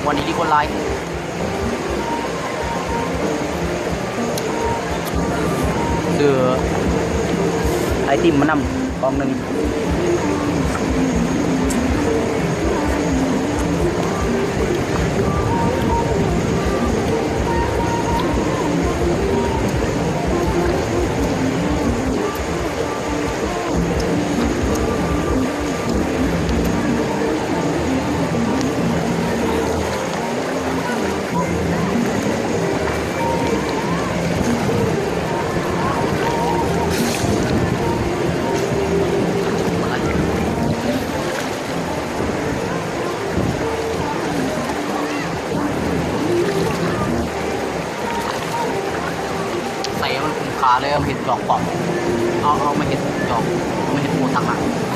ວັນນີ້ມີຄົນຫຼາຍ ຊື້ໄອຕິມມານຳກ່ອງໜຶ່ງ. ໃສ່ໃຫ້ມັນຄຸ້ມຄ່າເລີຍ ເອົາມາເຮັດດອກປອມ ເອົາ ເອົາມາເຮັດດອກ ເອົາມາເຮັດໂປຕັກນະ.